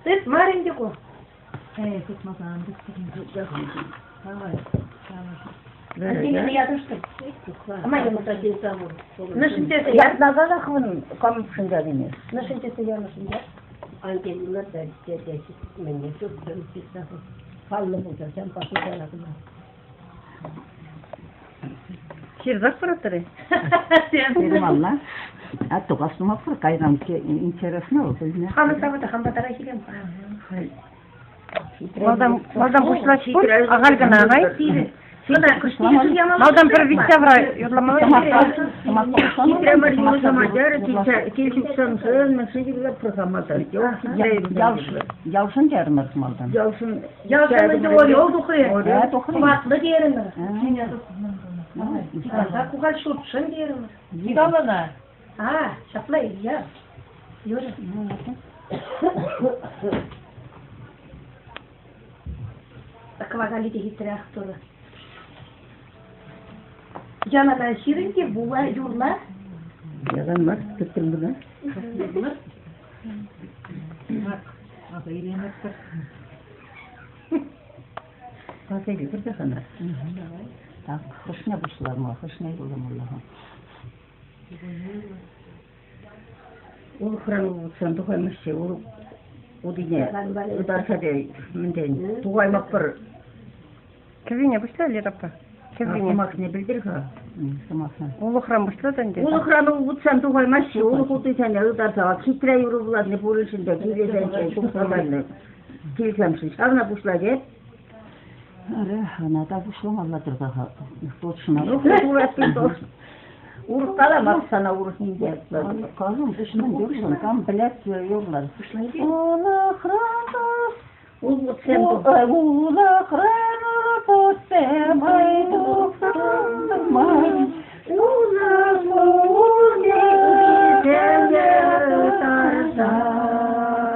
Тыт мар ӗнтӗ ку. Эй, тытмасан тыт. Давай, давай. Антонина ятӑштӑм. Ама йӑмӑтра килсе Нышынтесе Ятнагана хӑвӑн камшӑн ятине? Нышынтесе янӑшӑн ят. Ангелина та тете мӗнне чухлӗ паллӑ пулса ҫам пахчара кӑна. Ҫырсах пыратӑр-и? Ҫырмалла. А тухас тума пур, кайран интересно вӑл пӗлме. Хамӑн савӑта хам патара ҫилем. Малтан, малтан пуҫлас пур, ахаль кӑна ахай. Малтан пӗр виҫҫавра юрламалла. Ялшӑн терӗмӗр малтан. Ялшӑн ӗнтӗ орел тухрӗ. Хӑватлӑ терӗмӗр. Кухаль ҫуртшӑн терӗмӗр. Калана. А, ҫапла Илья. Юрӗ. Кӑвакали те хитрех турӑ. Янана ҫырӑн те вула юрла. Ялан мар, тыттӑм кӑна. Аса илемӗттӗр. Аса илетӗр те хӑна. Так, хӑшне пуҫлама, хӑшне юрламалла-ха? Улӑхран утсан тухаймаҫҫӗ. Улӑх утине ытарса те мӗнтен тухаймастпӑр. Кӗввине пуҫла, Лера аппа. Кӗввине. Сӑмахне пӗлтер-ха. Сӑмахне. Улӑхран пуҫла та ӗнтӗ. Улӑхран утсан тухаймаҫҫӗ. Улӑх утисене ытарса хитре юрӑ вулатни пуриншӗн те килӗсенче тухса кайнӑ. Килсемшӗн ҫавна пуҫлать. Ара, ӑна та пуҫламалла-тӑр-ха. Точно. Урӑх каламас сана урӑх ним Калӑм, пуҫлан юрлан, кам пӗлет юрлар. Улӑхран улӑхран пуссем ай тухсан май улӑх тарса.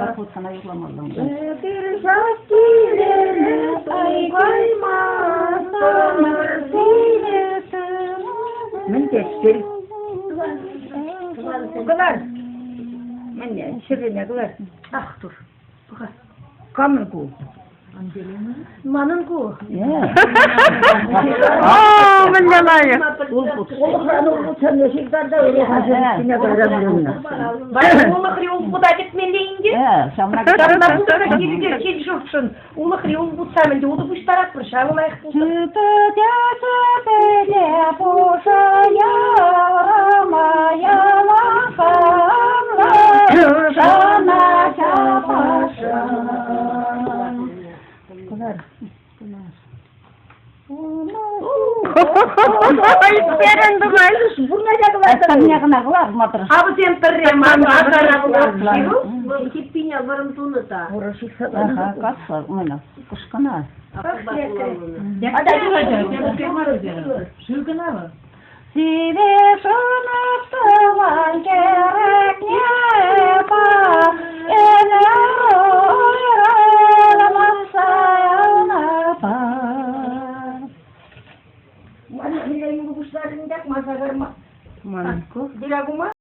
Так вот сана юрламалла. Эпир ҫак килене каймастӑмӑр Мӗн тетпӗр? Кӑлар. Мӗне, ҫӗррине кӑлар. Ах тур. Пӑха. Камӑн ку? Ангелина? Манӑн ку. О, мӗнле лайӑх. Улӑхри улпута кӗтмелле ӗнтӗ. Ҫавна пулса килте кил-ҫуртшӑн улӑхри улпутсам ӗнтӗ утӑ пуҫтаратпӑр, ҫавӑ лайӑх пулса. Тӗпе пушӑ ярама ялаханла шана ҫапашӑн. Кӑлар. Ӳстерӗн тумай. Пурнӑҫа кӑна кӑларма тӑрӑш. А вӗсем пӗрре ман Хиппине вӑрӑм тунӑ та. Ага, касса, мына, кӑшкӑна. Шыв кӑна вӑл. Сиве шӑнӑп тӑван кӗрӗкне па, ӗнер уйрӑлмасса пар. Мана мӗнле юрӑ пуҫларӑн так, маса карма. Ман ку. Дырагума?